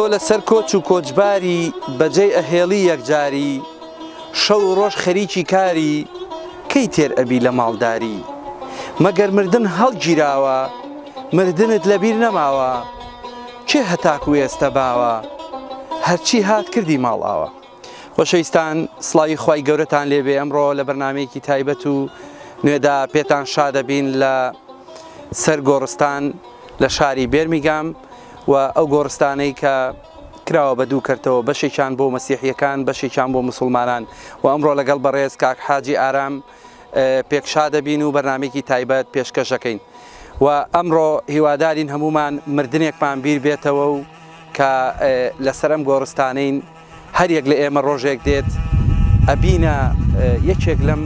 تۆ لەسەر کۆچ و کۆچباری بەجێی ئەهێڵی یەکجاری شەو و ڕۆژ خەریکی کاری کەی تێر ئەبی لە ماڵداری مەگەر مردن هەڵگیراوە مردنت لەبیر نەماوە کێ هەتاکو ئێستە باوە هەرچی هات کردی ماڵئاوا. خۆشەویستان سڵاوی خوای گەورەتان لێبێ ئەمڕۆ لە بەرنامەیەکی تایبەت و نوێدا پێتان شادەبین لە سەر گۆڕستان لە شاری بێرمیگام و ئەو گۆڕستانەی کە کراوە بە دوو کەرتەوە بەشێکیان بۆ مەسیحیەکان بەشێکیان بۆ مسلمانان و ئەمڕۆ لەگەڵ بەڕێز کاک حاجی ئارام پێک شادەبین و بەرنامەیەکی تایبەت پێشکەش دەکەین و ئەمڕۆ هیوادارین هەمومان مردنێکمان بیر بێتەوە و کە لەسەر ئەم گۆڕستانەین هەر یەک لە ئێمە ڕۆژێک دێت ئەبینە یەکێک لەم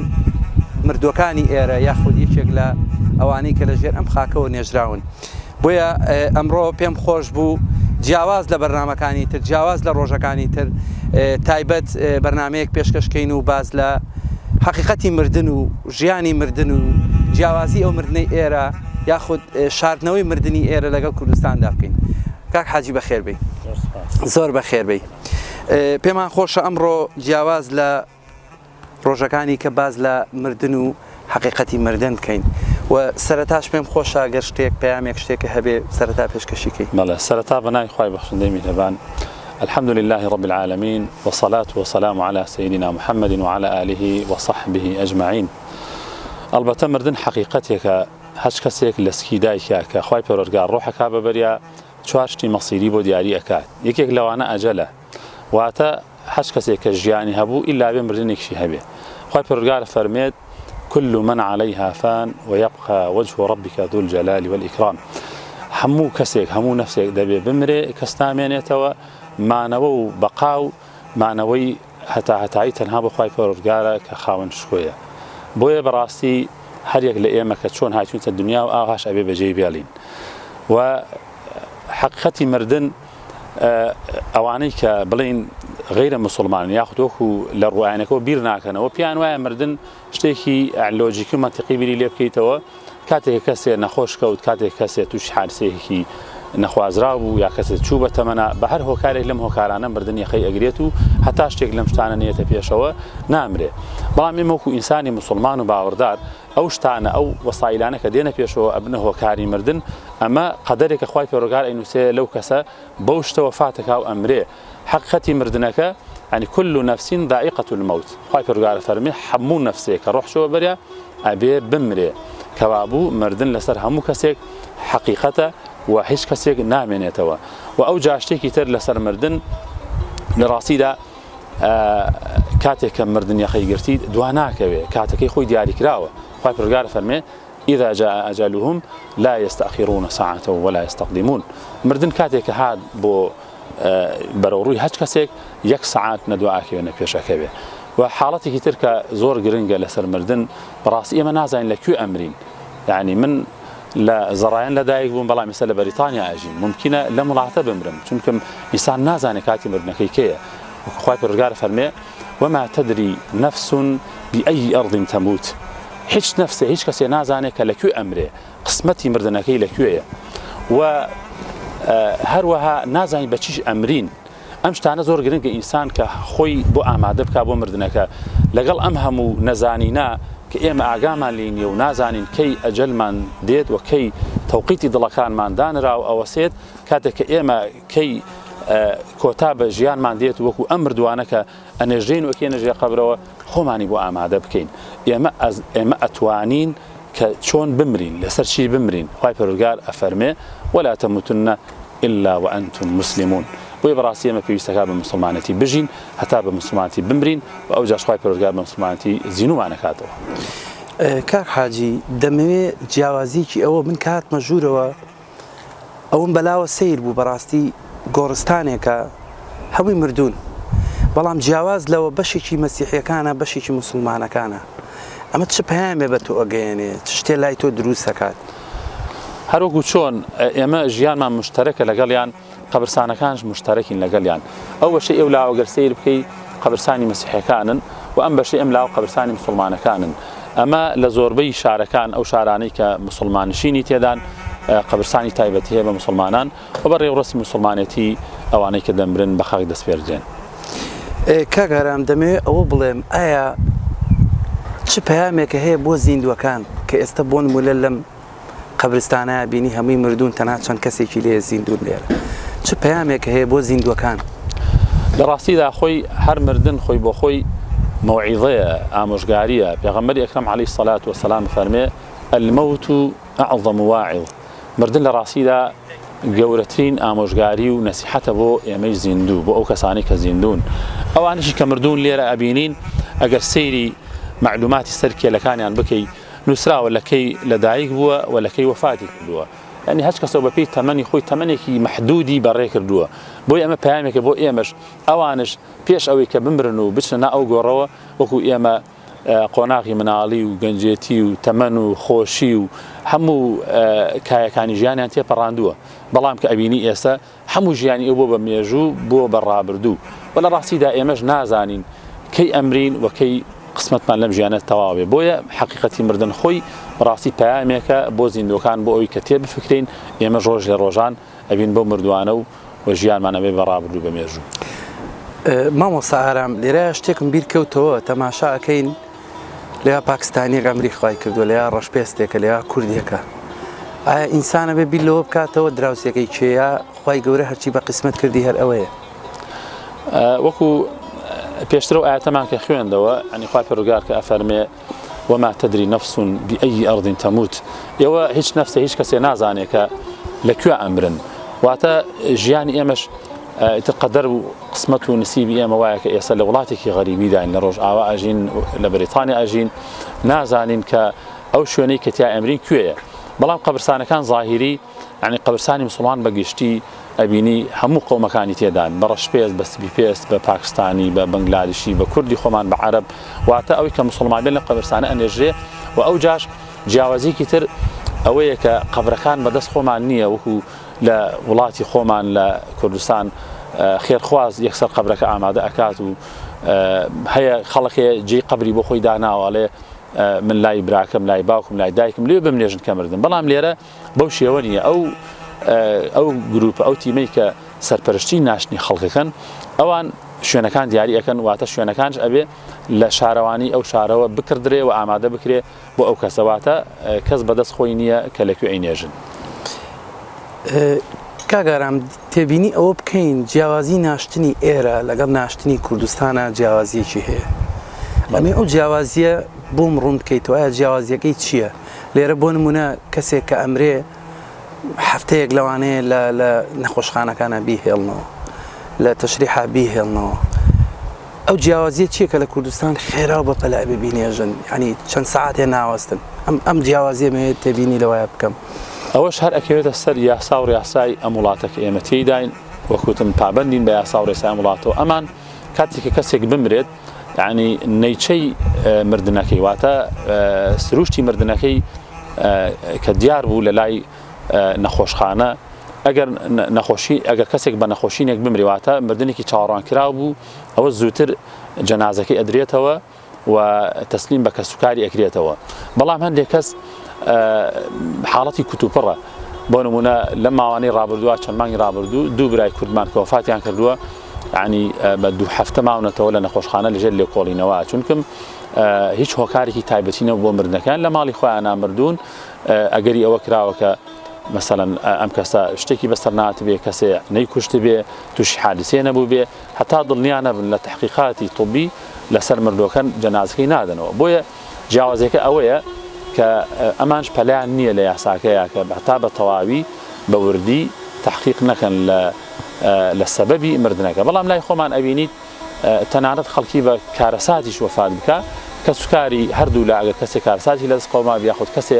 مردووەکانی ئێرە یاخود یەکێک لە ئەوانەی کە لە ژێر ئەم خاکەوە نێژراون. بۆیە ئەمڕۆ پێم خۆش بوو جیاواز لە بەرنامەکانی تر جیاواز لە ڕۆژەکانی تر تایبەت بەرنمەیەک پێشکەشکەین و باز لە حەقیقەتی مردن و ژیانی مردن و جیاوازی ئەو مردنەی ئێرە یاخود شاردنەوەی مردنی ئێرە لەگەڵ کوردستاندا بکەین. کاک حاجی بەخێر بێی. زۆر بەخێر بێی. پێمان خۆشە ئەمڕۆ جیاواز لە ڕۆژەکانی کە باز لە مردن و حەقیقەتی مردن بکەین و سەرەتاش پێم خۆشە گەر شتێک پەیامێک شتێکە هەبێ سەرەتا پێشکەشی کەی. بەڵێ سەرەتا بە ناوی خوای بەخشندەی میهرەبان الحمد لله رب العالمین والصلاة والسلام علی سیدنا محمد وعلی آله وصحبه اجمعین ئەڵبەتە مردن حەقیقەتێکە هەچ کەسێک لە سکی دایکیا کە خوای پەروەردگار ڕۆح ئەکا بە بەریا چوار شتی مەسیری بۆ دیاری ئەکات یەکێک لەوانە ئەجەلە واتە هەچ کەسێک کە ژیانی هەبوو ئیلا بێ مردنێکشی هەبێ خوای پەروەردگار فەرمێت كل من عليها فان ويبقى وجه ربك ذو الجلال والإكرام هەموو کەسێک هەموو نەفسێک دەبێ بمرێ کەس نامێنێتەوە مانەوە و بەقا و مانەوەی هەتاهەتایی تەنها بۆ خوای پەروەردگارە کە خاوەن شکۆیە بۆیە بەڕاستی هەریەک لە ئێمە کە چۆن هاتوینتە دنیا و ئاوهاش ئەبێ بەجێی بێڵین و حەقیقەتی مردن ئەوانەی کە بڵین غیرە مسلمان یاخود وەکو لە ڕوایەنەکەەوە بیر ناکەنەوە پێیان وایە مردن شتێکی لۆجیکی و مەنتیقی بیری لێ بکەیتەوە، کاتێک کە کەسێ نەخۆش کەوت، کاتێک کەسێ تووشی حادسەیەکی نەخوازراو بوو یا کەسێ چوو بە تەمەنا، بە هەر هۆکارێک لەم هۆکارانە مردن یەخەی ئەگرێت و هەتا شتێک لەم شتانە نەیەتە پێشەوە نامرێ. بەڵام ئێمە وەکوو ئینسانی موسوڵمان و باوەڕدار ئەو شتانە، ئەو وەسایلانە کە دێنە پێشەوە ئەبنە هۆکاری مردن، ئەمە قەدەرێکە خوای پەروەردگار ئەینووسێ لەو کەسە بەو شتە وەفات ئەکا و ئەمرێ. حەقیقەتی مردنەکە یانی کل نفس ذائقە الموت خوای پەروەردگار ئەفەرمێ هەموو نەفسێک کە ڕۆح چووە بەریا ئەبێ بمرێ کەوابوو مردن لەسەر هەموو کەسێک حەقیقەتە و هیچ کەسێک نامێنێتەوە و ئەو جاشتێکی تر لەسەر مردن لە ڕاستیدا کاتێک کە مردن یەخەی گرتیت دوا ناکەوێ کاتەکەی خۆی دیاریکراوە خوای پەروەردگار فەرمێ اذا جاء اجلهم لا یستأخرون ساعة ولا یستقدمون مردن کاتێک کە هات بۆ بەرەو ڕووی هەچ کەسێک یەک سەعات نە دوا ئەکەوێ نە پێش ئەکەوێ و حاڵەتێکی تر کە زۆر گرنگە لەسەر مردن بەڕاستی ئێمە نازانین لە کوێ ئەمرین یعنی من لە زەڕایەن لەدایک بووم بەڵام ئێستا لە بەریتانیا ئەژیم ممکنە لەم وڵاتە بمرم چونکم ئینسان نازانێت کاتی مردنەکەی کەیە خوای پەروەردگار فەرمێ وما تدری نفس بأي أرض تموت هیچ نەفسێ هیچ کەسێ نازانێ کە لە کوێ ئەمرێ قسمەتی مردنەکەی لە کوێیە و هەروەها نازانین بە چیش ئەمرین ئەم شتانە زۆر گرنگە ئینسان کە خۆی بۆ ئامادە بک بۆ مردنەکە لەگەڵ ئەم هەموو نەزانینە کە ئێمە ئاگامان لێ نییە و نازانین کەی ئەجەلمان دێت و کەی تەوقیتی دڵەکانمان دانرا و ئەوەسێت کاتێک کە ئێمە کەی کۆتا بە ژیانمان دێت وەکو ئەم مردوانە کە ئەنێژرێین و ئەکەینە ژێر قەبرەوە خۆمانی بۆ ئامادە بکەین ئێمە ئێمە ئەتوانین کە چۆن بمرین لەسەر چی بمرین خوای پەروەردگار ئەفەرمێ ولا تموتن الا وانتم مسلمون بۆیە بەڕاستی ئێمە پێویستەکە بە مسلمانەتی بژین هەتا بە مسلمانەتی بمرین و ئەوجاش خوای پەروەردگار بە مسلمانەتی زینومان ئەکاتەوە. کاک حاجی دەمەوێ جیاوازیەکی ئەوە من کە هاتمە ژوورەوە ئەوەم بەلاوە سەیر بوو بەڕاستی گۆڕستانێکە. هەمووی مردوون بەڵام جیاواز لەوە بەشێکی مەسیحیەکانە بەشێکی موسڵمانەکانە ئەمە چ پەیامێ بە تۆ ئەگەیەنێ چ شتێ لای تۆ دروست ئەکات؟ هەروەکو چۆن ئێمە ژیانمان مشتەرەکە لەگەڵیان قەبرسانەکانش مشتەرەکین لەگەڵیان ئەو بەشەی ئەو لاوە گەر سەیر بکەی قەبرسانی مەسیحەکانن و ئەم بەشەی ئەم لاوە قەبرسانی مسوڵمانەکانن ئەمە لە زۆربەی شارەکان ئەو شارانەی کە مسوڵمانشینی تێدان قەبرسانی تایبەتی هەیە بە مسوڵمانان و بە ڕێوڕەسمی مسوڵمانێتی ئەوانەی کە دەمرن بە خاک دەسپێردرێن. کاک ئارام دەمەوێت ئەوە بڵێم ئایا چ پەیامێکە هەیە بۆ زیندووەکان کە ئێستا بۆ نموونە لەم قەبرستانە بینی هەمووی مردوون تەنها چەند کەسێکی لێ زیندوون لێرە چ پەیامێک هەیە بۆ زیندووەکان؟ لە ڕاستیدا خۆی هەر مردن خۆی بۆ خۆی مەوعیزەیە، ئامۆژگارییە، پێغەمبەری ئەکرەم عەلەیهی سەلات وەسەلام فەرمێ، الموت اعظم واعظ، مردن لە ڕاستیدا گەورەترین ئامۆژگاری و نەسیحەتە بۆ ئێمەی زیندوو، بۆ ئەو کەسانەی کە زیندوون. ئەوانەشی کە مردوون لێرە ئەبینین ئەگەر سەیری مەعلوماتی سەر کێلەکانیان بکەی نووسراوە لە کەی لەدایک بووە و لە کەی وەفاتی کردووە. یانی هەچ کەسەو بەپێی تەمەنی خۆی تەمەنێکی مەحدودی بەڕێ کردووە. بۆیە ئەمە پەیامێکە بۆ ئێمەش، ئەوانش پێش ئەوەی کە بمرن و بچنە نا ئەو گۆڕەوە وەکو ئێمە قۆناغی مناڵی و گەنجێتی و تەمەن و خۆشی و هەموو کایەکانی ژیانیان تێپەڕاندووە، بەڵام کە ئەبینی ئێستا هەموو ژیانی ئەو بۆ بە مێژوو بۆ بە ڕابردوو و لە ڕاستیدا ئێمەش نازانین کەی ئەمرین و کەی قسمەتمان لەم ژیانە تەواو بێ، بۆیە حەقیقەتی مردن خۆی بەڕاستی پەیامێکە بۆ زیندووەکان بۆ ئەوی کە تێبفکرێین ئێمەش ڕۆژ لە ڕۆژان ئەبین بەو مردووانە و و ژیانمان ئەبێ بە ڕابردوو بە مێژوو. مامۆستا ئارام لێرە شتێکم بیر کەوتەوە تەماشا ئەکەین لەیا پاکستانیەک ئەمری خوای کردووە لەیا ڕەشپێستێکە لەیا کوردێکە ئایا ئینسانە بێ بیر لەوە بکاتەوە دراوسێکەی کێیە خوای گەورە هەرچی بە قیسمەت کردی هەر ئەوەیە. وەکو پێشتر ئەو ئایەتەمان کە خوێندەوە ئەنی خوای پەروەردگار کە ئەفەرمێ وما تدری نفس بأی أرض تموت ئێوە هیچ نەفسێ هیچ کەسێ نازانێ کە لە کوێ ئەمرن واتە ژیانی ئێمەش ئیتر قەدەر و قسمەت و نسیبی ئێمە وایە کە ئێستا لە وڵاتێکی غەریبیداین لە ڕۆژئاوا ئەژین لە بەریتانیا ئەژین نازانین کە ئەو شوێنەی کە تیا ئەمرین کوێیە بەڵام قەبرسانەکان ظاهری یانی قەبرسانی مسوڵمان بە گشتی ئەبینی هەموو قەومەکانی تێدان بە ڕەشپێست بە سپی پێست بە پاکستانی بە بەنگلادشی بە کوردی خۆمان بە عەرەب واتە ئەوەی کە مسوڵمان بێن لەم قەبرسانە ئەنێژرێ و ئەو جاش جیاوازیکی تر ئەوەیە کە قەبرەکان بەدەست خۆمان نییە وەکو لە وڵاتی خۆمان لە کوردستان خێرخواز یەکسەر قەبرەکە ئامادە ئەکات و هەیە خەڵکێ جێی قەبری بۆ خۆی داناوە ئەڵێ من لای براکەم لای باوکم لای دایکم لێ بمنێژن کە مردم بەڵام لێرە بەو شێوە نییە ئەو ئەو گروپە ئەو تیمەی کە سەرپەرشتی ناشتنی خەڵکەکەن ئەوان شوێنەکان دیاری ئەەکەن واتە شوێنەکانش ئەبێ لە شارەوانی ئەو شارەوە بکردرێ و ئامادە بکرێ بۆ ئەو کەسەواتە کەس بەدەست خۆی نییە کە لەکوێ ئەینێژن. کاک ئارام تێبینی ئەوە بکەین جیاوازی ناشتنی ئێرە لەگەڵ ناشتنی کوردستانە جیاوازیەکی هەیە ئەمێ ئەو جیاوازیە بۆم ڕوون بکەیتەوە ئایا جیاوازیەکەی چییە؟ لێرە بۆ نمونە کەسێک کە ئەمرێ هەفتەیەک لەوانەیە لە لە نەخۆشخانەکانە بیهێڵنەوە لە تەشریحا بیهێڵنەوە ئەو جیاوازیە چییە کە لە کوردستان خێرا و بە پەلە ئەبێ بینێژن یعنی چەند سەعاتێ ناوەستن ئەم ئەم جیاوازیە مەوێت تێبینی لەوەیە بکەم. ئەوەش هەر ئەکەوێتە سەر یاسا و ڕیاسای ئەم وڵاتە کە ئێمە تێیداین وەک وتم پابەندین بە یاسا و ڕێسای ئەم وڵاتەوە ئەمان کاتێک کە کەسێک بمرێت یعنی نەیچەی مردنەکەی واتە سروشتی مردنەکەی کە دیار بوو لە لای نەخۆشخانە ئەگەر نەخۆشی ئەگەر کەسێک بە نەخۆشینێک بمری واتە مردنێکی چاوەڕوانکراو بوو ئەوە زووتر جەنازەکەی ئەدرێتەوە و تەسلیم بە کەسوکاری ئەکرێتەوە بەڵام هەندێک کەس حاڵەتی کوتوپڕە بۆ نمونە لەم ماوانەی ڕابردووە چەند مانگی ڕابردوو دوو برای کوردمان کە وەفاتیان کردووە ینی بە دوو هەفتە ماونەتەوە لە نەخۆشخانە لەژێر لێکۆڵینەوە چونکم هیچ هۆکارێکی تایبەتی نەبوو بۆ مردنەکان لە ماڵی خۆیان مردوون ئەگەری ئەوە کراوە کە مەسەلەن ئەم کەسە شتێکی بەسەر ناتبێ کەسێ نەیکوشتبێ تووشی حادیسێ نەبووبێ هەتا دڵنیا نەبن لە تەحقیقاتی طبی لەسەر مردووەکەن جەنازەکەی نادەنەوە بۆیە جیاوازیەکە ئەوەیە کە ئەمانش پەلیان نییە لە یاساکەیە کە هەتا بە تەواوی بە وردی تەحقیق نەکەن لە لە سەبەبی مردنەکە بەڵام لای خۆمان ئەبینیت تەنانەت خەڵکی بە کارەساتیش وەفات بکا کەسوکاری هەردوولا ئەگەر کەسێ کارەساتی لەدەست قەومابێ یاخود کەسێ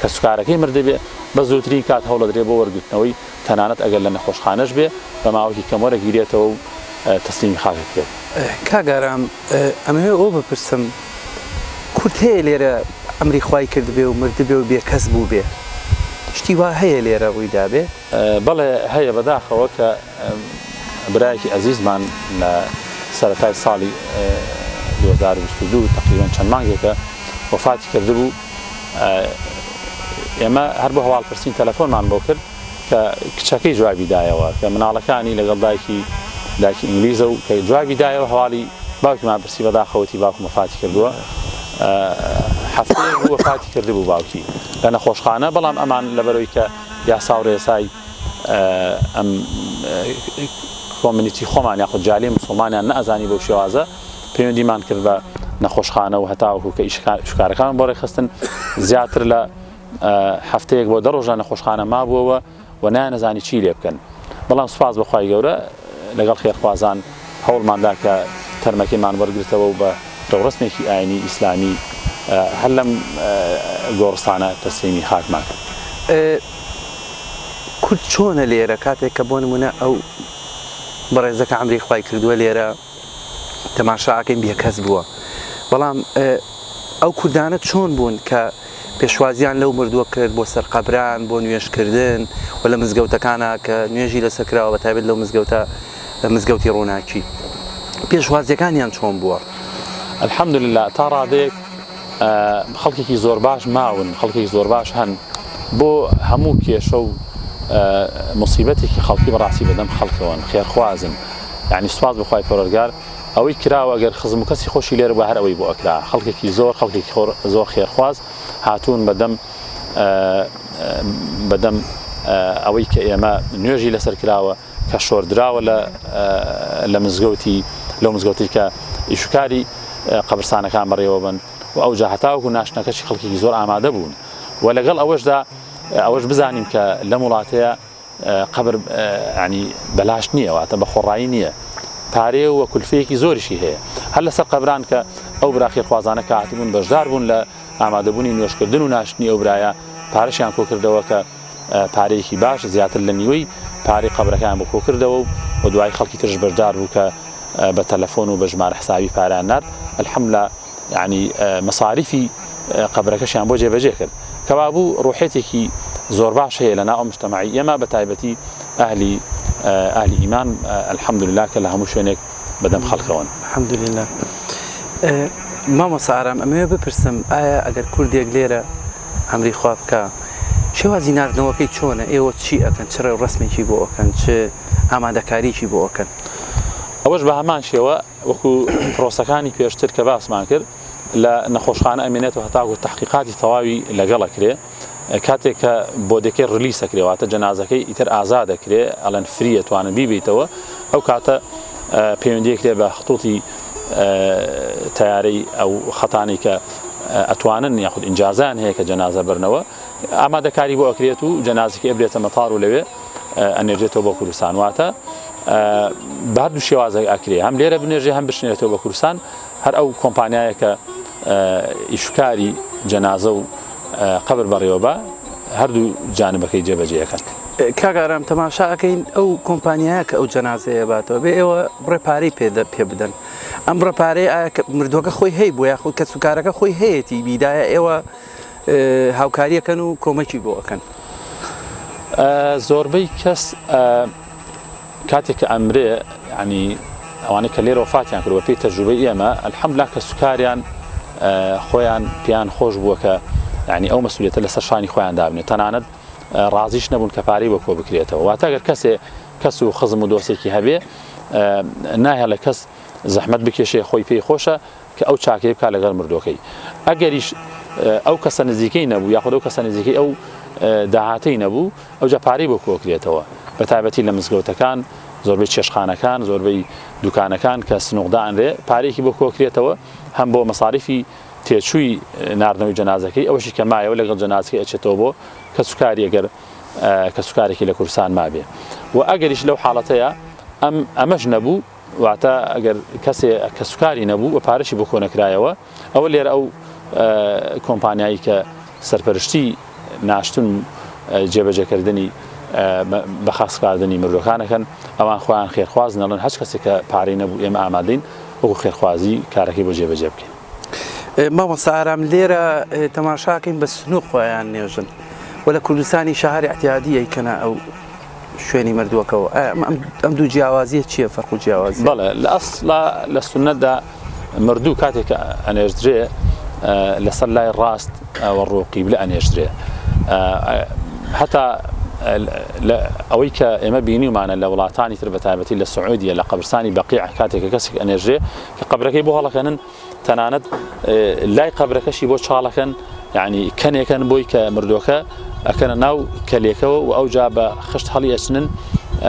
کەسوکارەکەی مردبێ بە زووترین کات هەوڵەدرێ بۆ وەرگرتنەوەی تەنانەت ئەگەر لە نەخۆشخانەش بێ بە ماوەکی کەم وەرەگیرێتەوە و تەسلیمی خاک ئەکرێت. کاک ئارام ئەمەوێ ئەوە بپرسم کورد هەیە لێرە عەمری خوای کردبێ و مردبێ و بێکەس بووبێ شتی وا هەیە لێرە ڕووی دابێ؟ بەڵێ هەیە بەداخەوە کە برایەکی ئەزیزمان لە سەرەتای ساڵی 2022 تقریبا چەند مانگێکە وەفاتی کردبوو ئێمە هەر بۆ هەواڵ پرسین تەلەفۆنمان بۆ کرد کە کچەکەی جوابی دایەوە کە مناڵەکانی لەگەڵ دایکی دایکی ئینگلیزە و کە جوابی دایەوە هەواڵی باوکیمان پرسی بەداخەوەتی باوکم وەفاتی کردووە هەفتەیەک بوو وەفاتی کردبوو باوکی لە نەخۆشخانە بەڵام ئەمان لەبەرەوەی کە یاسا و ڕێسای ئەم community خۆمان یاخود جالی مسلمانیان نەئەزانی بەو شێوازە پەیوەندیمان کرد بە نەخۆشخانە و هەتاوەکو کە ئیشکارەکان بۆ ڕێکخستن زیاتر لە هەفتەیەک بۆ دە ڕۆژ لە نەخۆشخانە مابووەوە و نایانەزانی چی لێ بکەن بەڵام سوپاس بۆ خوای گەورە لەگەڵ خێرخوازان هەوڵماندا کە تەرمەکەیمان وەرگرتەوە و بە ڕێوڕەسمێکی ئاینی ئیسلامی هەر لەم گۆڕستانە تەسلیمی خاکمان کرد. کورد چۆنە لێرە کاتێک کە بۆ نمونە ئەو بەڕێزە کە عەمری خوای کردووە لێرە تەماشا ئەکەین بێکەس بووە بەڵام ئەو کوردانە چۆن بوون کە پێشوازیان لەو مردووە کرد بۆ سەر قەبران بۆ نوێژکردن و لە مزگەوتەکانە کە نوێژی لەسەر کراوە بە تایبەت لەو مزگەوتە مزگەوتی ڕووناکی پێشوازیەکانیان چۆن بووە؟ الحمدللە تا ڕادەیەک خەڵکێکی زۆر باش ماون خەڵکێکی زۆر باش هەن بۆ هەموو کێشە و مصیبەتێکی خەڵکی بەڕاستی بەدەم خەڵکەوەن خێرخوازن یعنی سوپاس بۆ خوای پەروەردگار ئەوەی کراوە ئەگەر خزم و کەسی خۆشی لێرە بووە هەر ئەوەی بۆ ئەکرا خەڵکێکی زۆر خەڵکێکی زۆر خێرخواز هاتوون بەدەم بەدەم ئەوەی کە ئێمە نوێژی لەسەر کراوە کە شۆردراوە لە لە مزگەوتی لەو مزگەوتی کە ئیشوکاری قەبرسانەکان بەڕێوەبن و ئەوجا هەتاوەکو ناشتنەکەشی خەڵکێکی زۆر ئامادە بوون و لەگەڵ ئەوەشدا ئەوەش بزانین کە لەم وڵاتەیە قەبر ینی بەلاش نییە واتە بە خۆڕایی نییە پارەیە و کولفەیەکی زۆریشی هەیە هەر لەسەر قەبران کە ئەو برا خێرخوازانە کە هاتبوون بەشدار بوون لە ئامادەبوونی نوێژکردن و ناشتنی ئەو برایە پارەشیان کۆکردەوە کە پارەیەکی باش زیاتر لە نیوەی پارەی قەبرەکەیان بۆ کۆکردەوە و دوایی خەڵکی ترش بەشدار بوو کە بە تەلەفۆن و بە ژمارە حسابی پارەیان نارد الحمدلله یعنی مەساریفی قەبرەکەشیان بۆ جێبەجێ کرد کەوابوو ڕوحێتێکی زۆر باش هەیە لە ناو ئەم مجتەمەعی ئێمە بە تایبەتی ئەهلی ئەهلی ئیمان الحمدلله کە لە هەموو شوێنێک بەدەم خەڵکەوەن. الحمدلله مامۆستا ئارام ئەمەوێ بپرسم ئایا ئەگەر کوردێک لێرە ئەمری خوا بکا شێوازی ناردنەوەکەی چۆنە ئێوە چی ئەکەن چ ڕێوڕەسمێکی بۆ ئەکەن چ ئامادەکاریی بۆ ئەکەن؟ ئەوەش بە هەمان شێوە وەکو پرۆسەکانی پێشتر کە باسمان کرد لە نەخۆشخانە ئەمێنێتەوە هەتاکو تەحقیقاتی تەواوی لەگەڵ ئەکرێ کاتێک کە body ەکەی release ئەکرێ واتە جەنازەکەی ئیتر ئازاد ئەکرێ ئەڵێن free ئەتوانن بیبیتەوە ئەو کاتە پەیوەندی ئەکرێ بە خطوطی تەیارەی ئەو خەتانەی کە ئەتوانن یاخود ئینجازیان هەیە کە جەنازە برنەوە ئامادەکاری بۆ ئەکرێت و جەنازەکە ئەبرێتە مەتار و لەوێ ئەنێرێتەوە بۆ کوردستان واتە بە هەردوو شێوازێک ئەکرێ هەم لێرە بنێژێ هەم بشنێتەوە بە کوردستان هەر ئەو کۆمپانیایە کە ئیشکاری جەنازە و قەبر بەڕێوە بە هەردوو جانبەکەی جێبەجێ ئەکەن. کاک ئارام تەماشا ئەکەین ئەو کۆمپانیایە کە ئەو جەنازەیە باتەوە بێ ئێوە بڕێ پارەی پێ پێ بدەن ئەم بڕە پارەی ئایا مردووەکە خۆی هەی بوو یاخود کەسوکارەکە خۆی هەیەتی بیدایە ئێوە هاوکاریەکەن و کۆمەکی بۆ ئەکەن؟ زۆربەی کەس کاتێک کە ئەمرێ ینی ئەوانەی کە لێرە وەفاتیان کردووە پێی تەجروبەی ئێمە الحمدلله کەسوکاریان خۆیان پێیان خۆش بووە کە ینی ئەو مەسوولێتە لەسەر شانی خۆیان دابنێت تەنانەت ڕازیش نەبوون کە پارەی بۆ کۆ بکرێتەوە واتە گەر کەسێ کەس و خزم و دۆستێکی هەبێ ناهێڵێ کەس زەحمەت بکێشێ خۆی پێی خۆشە کە ئەو چاکەیە بکات لەگەڵ مردووەکەی ئەگەریش ئەو کەسە نزیکەی نەبوو یاخود ئەو کەسە نزیکەی ئەو داهاتەی نەبوو ئەوجا پارەی بۆ کۆکرێتەوە بە تایبەتی لە مزگەوتەکان زۆربەی چێشخانەکان زۆربەی دوکانەکان کە سنوق دانرێ پارێکی بۆ کۆکرێتەوە هەم بۆ مەساریفی تێچووی ناردنەوەی جەنازەکەی ئەوەشی کە مایەوە لەگەڵ جەنازەکەی ئەچێتەوە بۆ کەسوکاری ئەگەر کەسوکارێکی لە کوردستان مابێ و ئەگەریش لەو حاڵەتەیە ئەم ئەمەش نەبوو واتە ئەگەر کەسێ کەسوکاری نەبوو و پارەشی بۆ کۆنەکرایەوە ئەوە لێرە ئەو کۆمپانیایی کە سەرپەرشتی ناشتن و جێبەجێکردنی بە خاکسپاردنی مردووەکان ئەکەن، ئەوان خۆیان خێرخوازن ئەڵێن هەچ کەسێک کە پارەی نەبوو ئێمە ئامادەین وەکو خێرخوازی کارەکەی بۆ جێبەجێ بکەین. مامۆستا ئارام لێرە تەماشاکەین بە سنوق خۆیان نێژن و لە کوردستانی شەهر ئیعتیادی ئەیکەنە ئەو شوێنی مردووەکەوە ئەم دوو جیاوازیە چییە فەرق و جیاوازی؟ بەڵێ لە ئەسڵا لە سوننەتدا مردوو کاتێک کە ئەنێژدرێ لەسەر لای ڕاست ئەوە ڕوو قیبلە ئەنێژدرێ هەتا ئەوەی کە ئێمە بینیومانە لە وڵاتانی تر بە تایبەتی لە سعودیە لە قەبرستانی بەقیع کاتێک کە کەسێک ئەنێژرێ کە قەبرەکەی بۆ هەڵەکەنن تەنانەت لای قەبرەکەشی بۆ چاڵەکەن یعنی کەنێکەن بۆی کە مردوەکە ئەکەنە ناو کەلێکەوە و ئەوجا بە خشت هەڵی ئەچنن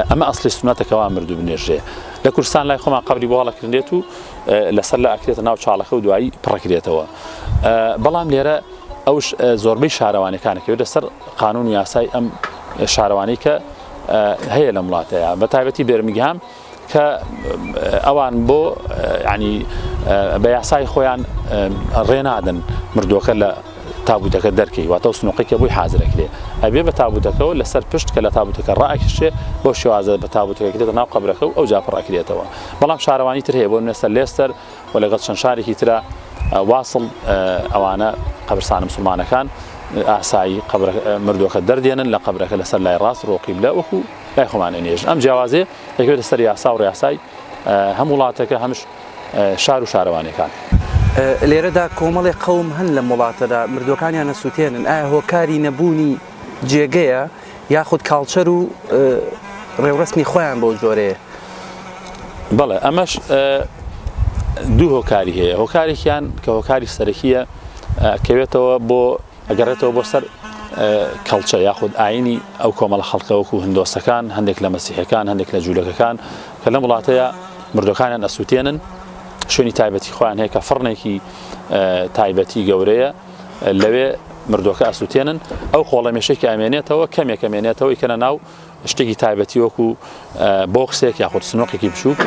ئەمە ئەسلی سونەتەکەوا مردوو بنێژرێ لە کوردستان لای خۆمان قەبری بۆ هەڵەکرێت و لەسەر لا ئەکرێتە ناو چاڵەکە و دوایی پڕکرێتەوە بەڵام لێرە ئەو زۆربەی شارەوانەکانەکەوێت لەسەر قانون و یاسای ئەم شارەوانی کە هەیە لەم وڵاتەیە بە تایبەتی بێرمیگهام کە ئەوان بۆ ینی بە یاسای خۆیان ڕێنادن مردووەکە لە تابوتەکە دەرکەی واتە و سنوقی کە بۆی حازرەکرێ ئەبێ بە تابوتەکەەوە لەسەر پشت کە لە تابوتەکە ڕاکشێ بۆ شێوازە بە تابوتەکە کرێتە ناو قەبرەکە و ئەو جا پڕ ئەکرێتەوە بەڵام شارەوانی تر هەیە بۆ نمونە لێستەر و لەگەڵ چەند شارێکی ترە واسڵ ئەوانە قەبرسانە مسلمانەکان ئاسایی قەبر مردووەکە دەردێنن لە قەبرەکە لەسەر لای ڕاست ڕۆقیبلە وەکو لای خۆمان ئەنێژن ئەم جیاوازیە دەکەوێتە سەر یاسا و ڕیاسای هەم وڵاتەکە هەمش شار و شارەوانیەکان. لێرەدا کۆمەڵێ قەوم هەن لەم وڵاتەدا مردووەکانیان ئەسوتێنن، ئایا هۆکاری نەبوونی جێگەیە یاخود culture و ڕێوڕەسمی خۆیان بەو جۆرەیە؟ بەڵێ ئەمەش دوو هۆکاری هەیە، هۆکارێکیان کە هۆکاری سەرەکیە کەوێتەوە بۆ ئەگەڕێتەوە بۆ سەر culture یاخود ئاینی ئەو کۆمەڵە خەڵکە وەکو هندۆسەکان، هەندێک لە مەسیحەکان، هەندێک لە جوولەکەکان کە لەم وڵاتەیە مردوەکانیان ئەسووتێنن، شوێنی تایبەتی خۆیان هەیە کە فڕنێکی تایبەتی گەورەیە لەوێ مردوەکە ئەسووتێنن، ئەو خۆڵەمێشەی کە ئەمێنێتەوە کەمێک ئەمێنێتەوە ئیکەنە ناو شتێکی تایبەتی وەکو بۆکسێک یاخود سنوقێکی بچووک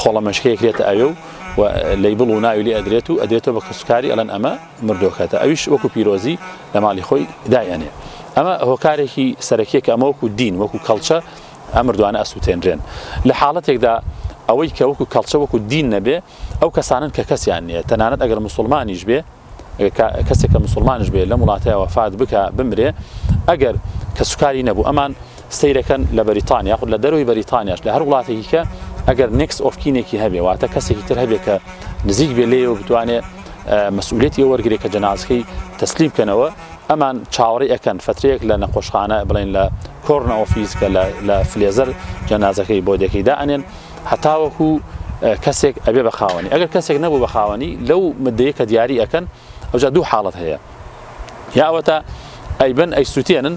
خۆڵەمێشکەیەک کرێتە ئەوێ و label و ناوی لێ ئەدرێت و ئەدرێتەوە بە کەسوکاری ئەڵێن ئەمە مردۆکەتە ئەویش وەکو پیرۆزی لە ماڵی خۆی دایئەنێ ئەمە هۆکارێکی سەرەکیە کە ئەمە وەکو دین وەکو culture ئەم مردوانە ئەسووتێنرێن لە حاڵەتێکدا ئەوەی کە وەکو culture وەکو دین نەبێ ئەو کەسانن کە کەسیان نییە تەنانەت ئەگەر مسلمانیش بێ کەسێک کە مسلمانش بێ لەم وڵاتەیە وەفات بکە بمرێ ئەگەر کەسوکاری نەبوو ئەمان سەیرەکەن لە بەریتانیا یاخود لە دەرەوەی بەریتانیاش لە هەر وڵاتێکی کە ئەگەر next of kin ێکی هەبێ واتە کەسێکی تر هەبێ کە نزیک بێ لێیەوە بتوانێ مەسئولیەتی ئەوە وەرگرێ کە جەنازەکەی تەسلیم بکەنەوە ئەمان چاوەڕێی ئەکەن فترەیەک لە نەخۆشخانە بڵێن لە coroner office کە لە فلێزەر جەنازەکەی بۆ دێکەی دائەنێن هەتاوەکو کەسێک ئەبێ بە خاوەنی ئەگەر کەسێک نەبوو بە خاوەنی لەو مدەیە کە دیاری ئەکەن ئەوجا دوو حاڵەت هەیە یا ئەوەتا ئەیبن ئەیسووتێنن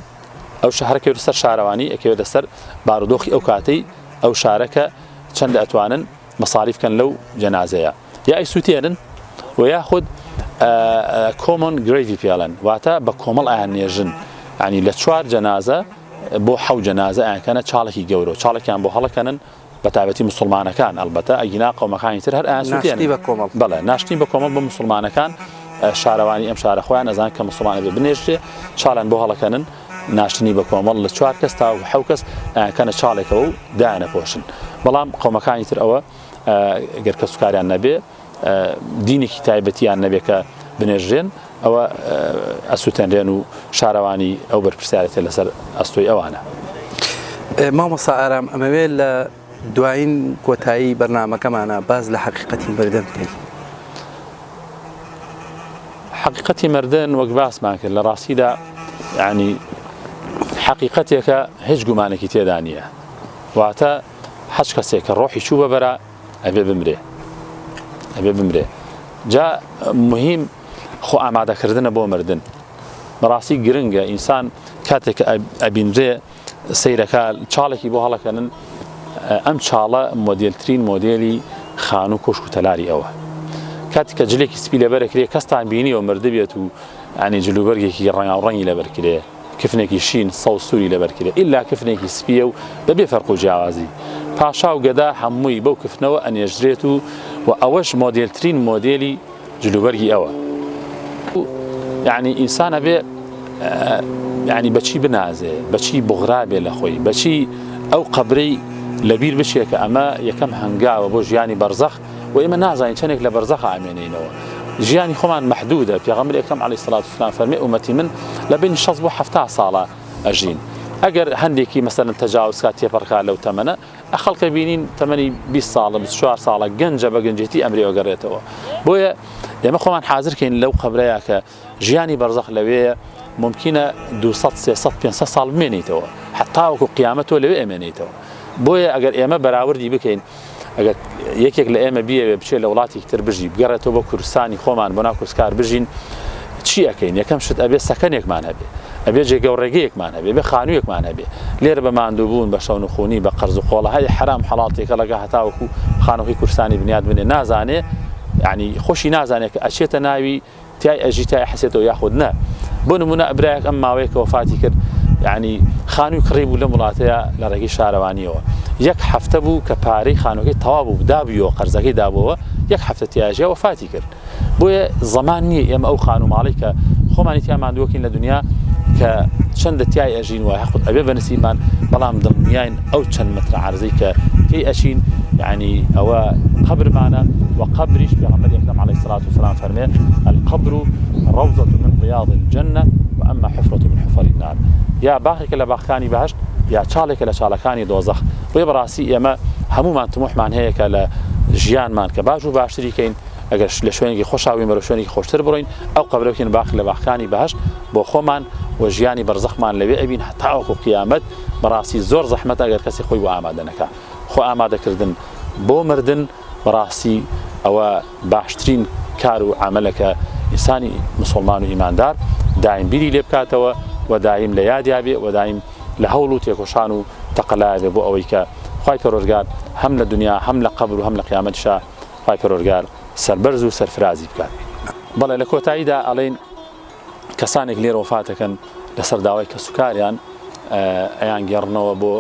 ئەو شەهرە کەوێتە سەر شارەوانی ئەکەوێتە سەر بارودۆخی ئەو کاتەی ئەو شارەکە چەند ئەتوانن مەساریف کەن لەو جەنازەیە یا ئەیسووتێنن و یاخود common grave ی پێڵێن واتە بە کۆمەڵ ئایان نێژن ینی لە چوار جەنازە بۆ حەو جەنازە ئەیانکەنە چاڵێکی گەورە چاڵێکیان بۆ هەڵەکەنن بە تایبەتی مسلمانەکان ئەلبەتە ئەگینا قەومەکانی تر هەر ئایان سووتێنن بە کۆمەڵ بەڵێ ناشتنی بە کۆمەڵ بۆ مسلمانەکان شارەوانی ئەم شارە خۆیان ئەزان کە مسلمانە بێ بنێژرێ چاڵیان بۆ هەڵەکەنن ناشتنی بە کۆمەڵ لە چوار کەس تا حەو کەس ئەیانکەنە چاڵێکەوە و دایانەپۆشن بەڵام قەومەکانی تر ئەوە گەر کەسوکاریان نەبێ دینێکی تایبەتیان نەبێ کە بنێژرێن ئەوە ئەسوتێنرێن و شارەوانی ئەو بەرپرسیارێتە لەسەر ئەستۆی ئەوانە. مامۆستا ئارام ئەمەوێ لە دوایین کۆتایی بەرنامەکەمانە باس لە حەقیقەتی مردن بکەین. حەقیقەتی مردن وەک باسمان کرد لە ڕاستیدا یعنی حەقیقەتێکە هیچ گومانێکی تێدا نییە واتە هەچ کەسێک کە ڕۆحی چوو بە بەرا ئەبێ بمرێ ئەبێ بمرێ جا مهم خۆ ئامادەکردنە بۆ مردن بەڕاستی گرنگە ئینسان کاتێک ئەبینرێ سەیرەکە چاڵێکی بۆ هەڵەکەنن ئەم چاڵە مۆدێلترین مۆدێلی خانوو کۆشک و تەلاری ئەوە کاتێک کە جلێکی سپی لەبەرەکرێ کەستان بینیەوە مردبێت و ینی جلوبەرگێکی ڕەنگاو ڕەنگی لەبەرکرێ کفنێکی شین سەوز سووری لەبەرکرێ ئیلا کفنێکی سپیە و بەبێ فەرق و جیاوازی پاشا و گەدا هەمووی بەو کفنەوە ئەنێژرێت و و ئەوەش مۆدێلترین مۆدێلی جلوبەرگی ئەوە یعنی ئینسان ئەبێ یعنی بەچی بنازێ بەچی بغرا بێ لە خۆی بەچی ئەو قەبرەی لەبیر بچێ کە ئەمە یەکەم هەنگاوە بۆ ژیانی بەرزەخ و ئێمە نازانین چەندێک لە بەرزەخا ئەمێنینەوە ژیانی خۆمان مەحدودە پێغەمبەری ئەکرەم عەلەیهی سڵات وسلام فەرمی ئومەتی من لە بین 60 بۆ 70 ساڵە ئەژین ئەگەر هەندێکی مەسەلەن تەجاوز کا تێپەڕکا لەو تەمەنە خەڵکە بینین تەمەنی 20 ساڵە 24 ساڵە گەنجە بە گەنجێتی ئەمرێ گەڕێتەوە بۆیە ئێمە خۆمان حازرکەین لەو قەبرەیە کە ژیانی بەرزەخ لەوێیە مومکینە 200 300 500 ساڵ بمێنیتەوە حتاوەکو قیامەت تۆ لەوێ ئەمێنیتەوە بۆیە ئەگەر ئێمە بەراوردی بکەین ئەگەر یەکێک لە ئێمە بیەوێ بچێت لە وڵاتێکی تر بژی بگەڕێتەوە بۆ کوردستانی خۆمان بۆ ناو کوردکار بژین چی ئەەکەین یەکەم شت ئەبێ سەکەنێکمان هەبێ ئەبێ جێگە و ڕێگەیەکمان هەبێ بێ خانوویەکمان هەبێ لێرە بە ماندووبوون بە شەونخونی بە قەرز و قۆڵە هەی حرام حەڵاڵ تێکەڵەکە هەتاوەکو خانووی کوردستانی بنیاد بنێ نازانێ یعنی خۆشی نازانێت کە ئەچێتە ناوی تای ئەژی تای حەسێتەوە یاخود نا بۆ نمونە برایەک ئەم ماوەیە کە وەفاتی کرد یعنی خانووی کڕی بوو لەم وڵاتەیە لە ڕێگەی شارەوانیەوە یەک هەفتە بوو کە پارەی خانووەکەی تەواو بوو دابوویەوە قەرزەکەی دابووەوە یەک هەفتە تیاژیا وەفاتی کرد بۆیە زەمان نییە ئێمە ئەو خانوو ماڵی کە خۆمانی تیا ماندووەکین لە دنیا کە چەندە تای ئەژین و یاخود ئەبێ بە نسیبمان بەڵام دڵنیاین ئەو چەند مەترە عەرزەی کە تێی ئەچین یعنی ئەوە قەبرمانە و قەبریش پێغەمبەری ئەکرەم عەلەیهی سڵات وسلام فەرمێ القبر روضة من رياض الجنة وأما حفرة من حفر النار یا باخێکە لە باخەکانی بەهەشت یا چاڵێکە لە چاڵەکانی دۆزەخ بۆیە بەڕاستی ئێمە هەمومان تموحمان هەیە کە لە ژیانمان کە باش و باشتری کەین ئەگەر لە شوێنێکی خۆشا بووین بەرەو شوێنێکی خۆشتر بڕۆین ئەو قەبرە بکەین باخ لە باخەکانی بەهەشت بۆ خۆمان و ژیانی بەرزەخمان لەوێ ئەبین هەتاوەکو قیامەت بەڕاستی زۆر زەحمەتە ئەگەر کەسی خۆی بۆ ئامادە نەکا خۆ ئامادەکردن بۆ مردن بەڕاستی ئەوە باشترین کار و عەمەلە کە ئینسانی مسوڵمان و ئیماندار دایم بیری لێ بکاتەوە و دایم لە یادیا بێ و دایم لە هەوڵ و تێکۆشان و تەقەلایا بێ بۆ ئەوەی کە خوای پەروەردگار هەم لە دنیا هەم لە قەبر و هەم لە قیامەتیشا خوای پەروەردگار سەربەرز و سەرفرازی بکات. بەڵێ لە کۆتاییدا ئەڵێین کەسانێک لێرە وەفاتەکەن لەسەر داوای کەسوکاریان ئەیانگێڕنەوە بۆ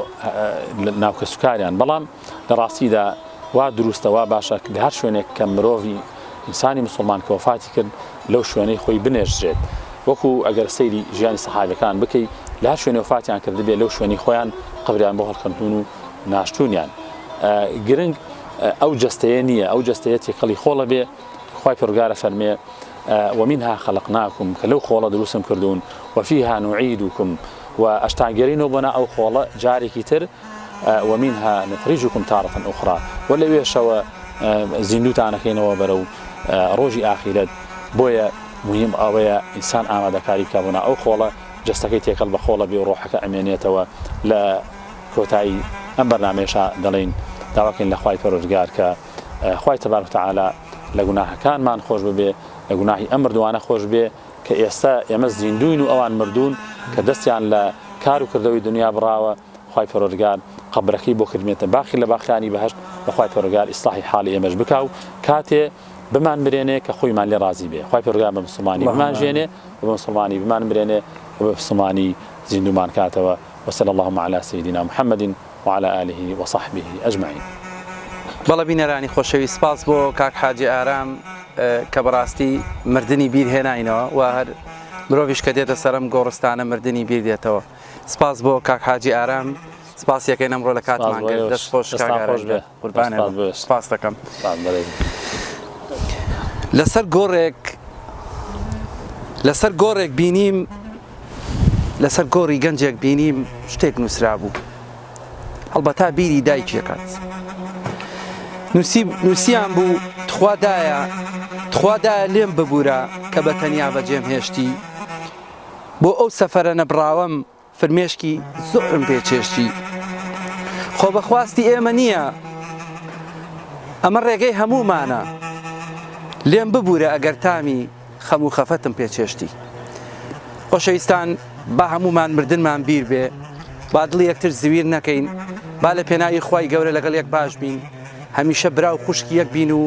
ناو کەسوکاریان بەڵام لە ڕاستیدا وا دروستە وا باشە لە هەر شوێنێک کە مرۆڤی ئینسانی مسلمان کە وەفاتی کرد لەو شوێنەی خۆی بنێژرێت وەکو ئەگەر سەیری ژیانی سەحابەکان بکەی لە هەر شوێنێ وەفاتیان کردبێ لەو شوێنی خۆیان قبریان بۆ هەڵکەندون و ناشتونیان گرنگ ئەو جەستەیە نییە ئەو جەستەیە تێکەڵی خۆڵە بێ خوای پەروەردگار ئەفەرمێ ومنها خلقناکم کە لەو خۆڵە دروستم کردوون وفیها نعیدکم و ئەشتانگێرینەوە بۆ نا ئەو خۆڵە جارێکی تر ومنها نخرجکم تارة أخرى و لەوێشەوە زیندوتانەکەینەوە بەرەو ڕۆژی ئاخیرەت بۆیە مهم ئەوەیە ئینسان ئامادەکاری بکە بۆ نا ئەو خۆڵە جەستەکەی تێکەڵ بە خۆڵە بێ و ڕۆحەکە ئەمێنێتەوە لە کۆتایی ئەم بەرنامەیەشا دەڵێین داواکەین لە خوای پەروەردگار کە خوای تبارک وتعالی لە گوناهەکانمان خۆش ببێ لە گوناهی ئەم مردووانە خۆش بێ کە ئێستا ئێمە زیندووین و ئەوان مردوون کە دەستیان لە کار و کردەوەی دنیا بڕاوە خوای پەروەردگار قەبرەکەی بۆ کردبێتە باخی لە باخانی بەهەشت و خوای پەروەردگار ئیسلاحی حاڵی ئێمەش بکا و کاتێ بمان مرێنێ کە خۆیمان لێ ڕازی بێ خوای پەروەردگار بە مسوڵمانی بمان ژێنێ و بە مسوڵمانی بمان مرێنێ و بە مسوڵمانی زیندوومان کاتەوە وصلی اللهم علی سیدنا محمد وعلی آله وصحبه اجمعین. بەڵێ بینەرانی خۆشەویست سپاس بۆ کاک حاجی ئارام کە بەڕاستی مردنی بیر هێناینەوە و هەر مرۆڤیش کە دێتە سەرم گۆڕستانە مردنی بیر دێتەوە سپاس بۆ کاک حاجی ئارام سپاس یەکەین ئەمڕۆ لە کاتمان کرد دەست خۆش کاک ئارام قوربانت سپاس دەکەم لەسەر گۆڕێک لەسەر گۆڕێک بینیم لەسەر گۆڕی گەنجێک بینیم شتێک نووسرابوو هەڵبەتا بیری دایکی ئەکات نووسی نووسیان بوو تخوا دایە تخوا دایە لێم ببوورە کە بە تەنیا بەجێم هێشتی بۆ ئەو سەفەرە نەبڕاوەم فرمێشکی زۆرم پێ چێشتی خۆ بە خواستی ئێمە نییە ئەمە ڕێگەی هەموومانە لێم ببوورە ئەگەر تامی خەم و خەفەتم پێ چێشتی. خۆشەویستان با هەموومان مردنمان بیر بێ، با دڵی یەکتر زویر نەکەین، با لە پێناوی خوای گەورە لەگەڵ یەک باش بین، هەمیشە برا و خوشکی یەک بین و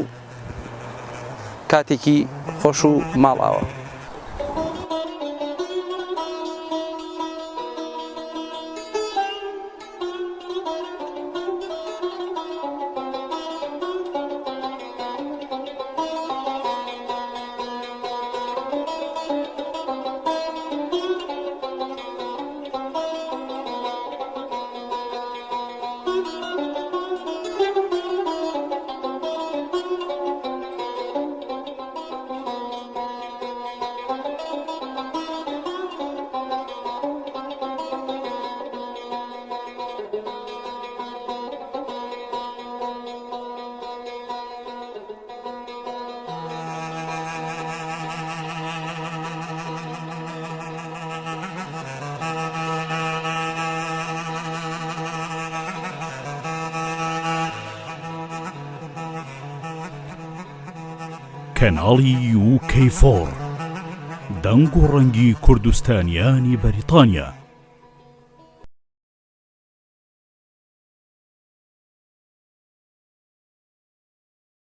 کاتێکی خۆش و ماڵئاوا. کەناڵی یو کەی فۆڕ دەنگ و ڕەنگی کوردستانیانی بەریتانیا.